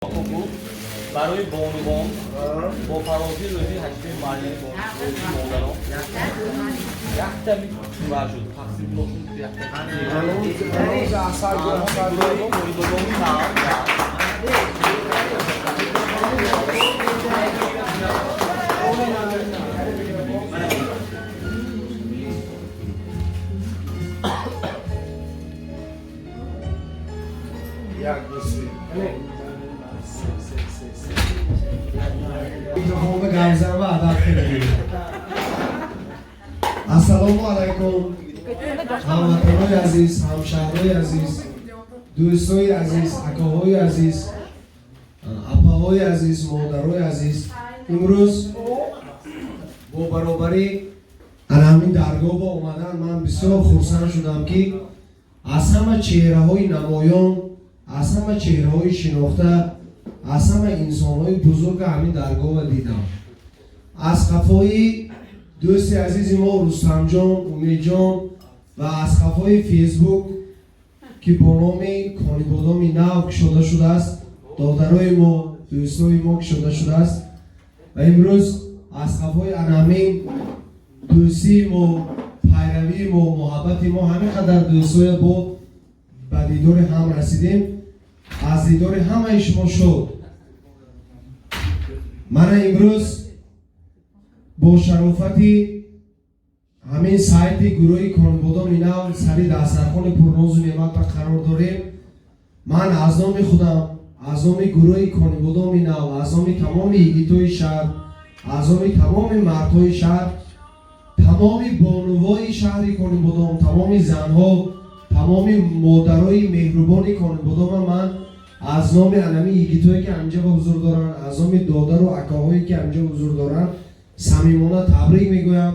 Барои бонувон бо фарорасии рӯзи 8 майи, рӯзи модарон, якта ва шуд тақсим шуд якта. Асал. Конибодоми нав. Як, ду, се, се, се, се, се. Микрофонда гап ва адаб кунед. Ассалому алайкум, ҳамватанои азиз, ҳамшаҳрҳои азиз, дӯстои азиз, акоҳои азиз, апаҳои азиз, модарои азиз. Имрӯз бо баробарӣ ана ҳамин даргоҳ ба омадан ман бисёр хурсанд шудам, ки аз ҳама чеҳраҳои намоён, аз ҳама чеҳраҳои шинохта, аз ҳама инсонҳои бузурга ҳамин даргоҳа дидам. Аз қафои дӯсти азизи мо Рустамҷон, Умедҷон ва аз қафои Фейсбук, ки бо номи Конибодоми нав кушода шудааст, додарои мо, дӯстои мо кушода шудааст ва имрӯз аз қафои анамин дӯстии мо, пайравии мо, муҳаббати мо, ҳамин қадар дӯстоя бо ба дидори ҳам расидем. Аз дидори ҳамаи шумо шод. Мана имрӯз бо шарофати ҳамин сайти гурӯҳи Конибодоми нав сари дастархони пурнозу неъмат ба қарор дорем. Ман аз номи худам, аз номи гурӯҳи Конибодоми нав, аз номи тамоми йигитои шаҳр, аз номи тамоми мардҳои шаҳр, тамоми бонувои шаҳри Конибодом, тамоми занҳо, тамоми модарои меҳрубони Конибодома, ман аз номи анами йигитое, ки ҳаминҷа ба ҳузур доранд, аз номи додару акаҳое, ки ҳаминҷа ҳузур доранд, самимона табрик мегӯям.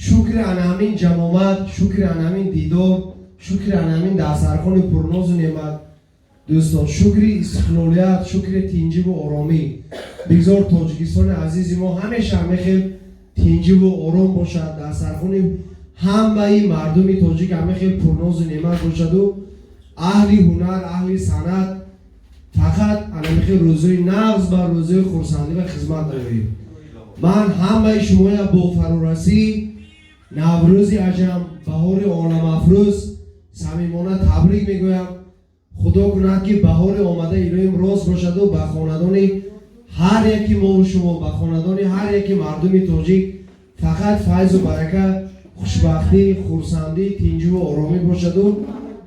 Шукри ана ҳамин ҷамомат, шукри ана ҳамин дидор, шукри ана ҳамин дастархони пурнозу неъмат. Дӯстон, шукри истиқлолият, шукри тинҷиву оромӣ. Бигзор Тоҷикистони азизи мо ҳамеша ҳамехел тинҷиву ором бошад, дастархони ҳамаи мардуми тоҷик ҳамехел пурнозу неъмат бошаду аҳли ҳунар, аҳли санъат фақат анамихел рӯзои нағз ба рӯзои хурсандӣ ва хизмат намоед. Ман ҳамаи шумоя бо фарорасии Наврӯзи аҷам, баҳори оламафрӯз самимона табрик мегӯям. Худо кунад, ки баҳори омада илоҳим рост бошаду ба хонадони ҳар яки мову шумо, ба хонадони ҳар яки мардуми тоҷик фақат файзу барака, хушбахтӣ, хурсандӣ, тинҷуву оромӣ бошаду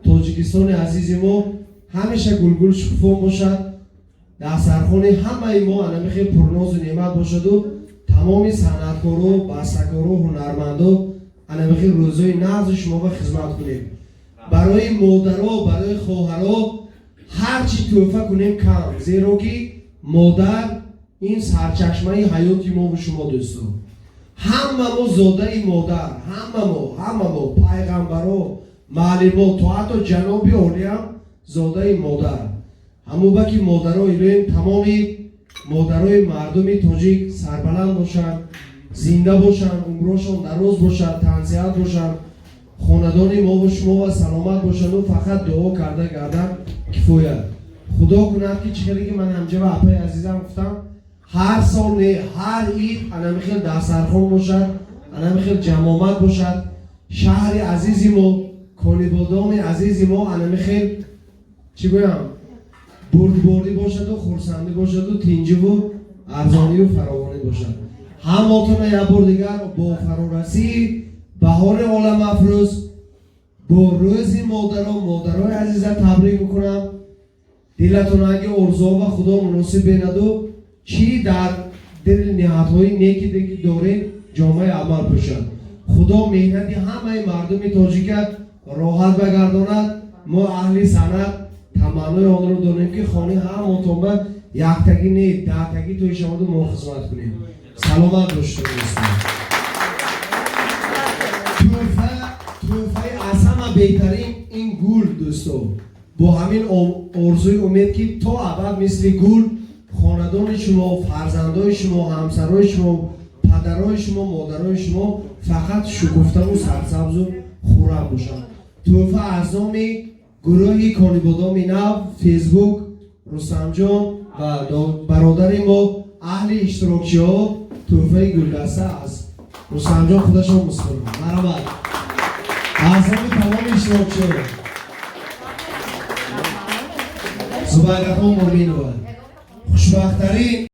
Тоҷикистони азизи мо ҳамеша гулгул шукуфон бошад, дастархони ҳамаи мо анамихел пурнозу неъмат бошаду тамоми санъаткоро, бастакоро, ҳунармандо анамихел рӯзои нағзи шумо ба хизмат кунем. Барои модаро, барои хоҳаро ҳар чӣ тӯҳфа кунем, кам, зеро ки модар ин сарчашмаи ҳаёти мову шумо. Дӯсто, ҳама мо зодаи модар, ҳама мо, ҳама мо, пайғамбаро, маълимо, то ҳатто ҷаноби олиам зодаи модар. Ҳамуба ки модаро, илоҳим тамоми модарои мардуми тоҷик сарбаланд бошанд, зинда бошанд, умрошон дароз бошад, тансиҳат бошанд, хонадони мову шумо ва саломат бошанду фақат дуо карда гардан кифоя. Худо кунад, ки чӣ хеле ки ман ҳамҷа ва апаи азизам гуфтам, ҳар сол не, ҳар ид анамихел дастархон бошад, анамихел ҷамомат бошад, шаҳри азизи мо, Конибодоми азизи мо анамихел, чӣ гӯям, бурдборӣ бошаду хурсандӣ бошаду тинҷиву арзонию фаровонӣ бошад. Ҳамотона як бор дигар бо фарорасии баҳори оламафрӯз, бо рӯзи модаро, модарои азиза табрик мекунам. Дилатон аги орзуҳо ва Худо муносиб бенаду чӣ дар дили ниҳатҳои неки доред, ҷомаи амал пӯшад. Худо меҳнати ҳамаи мардуми тоҷика роҳат багардонад. Мо аҳли санъат таманнои онро дорем, ки хони ҳамотон ба яктагӣ не, даҳтагӣ тӯи шаваду мо хизмат кунем. Саломат бошед, дӯстон. Тӯҳфа, тӯҳфаи аз ҳама беҳтарин ин гул. Дӯсто, бо ҳамин орзуи умед, ки то абад мисли гул хонадони шумо, фарзандои шумо, ҳамсарои шумо, падарои шумо, модарои шумо фақат шукуфтаву сарсабзу хуррам бошанд. Тӯҳфа аз номи гурӯҳи Конибодоми нав, Фейсбук, Рустамҷон. Ва бародари мо, аҳли иштирокчиҳо, тӯҳфаи гулдаста аз Рустамҷон худашон мусулмон. Марҳамат, аз номи тамоми иштирокчиҳо Зубайдахон Муминова, хушбахттарин.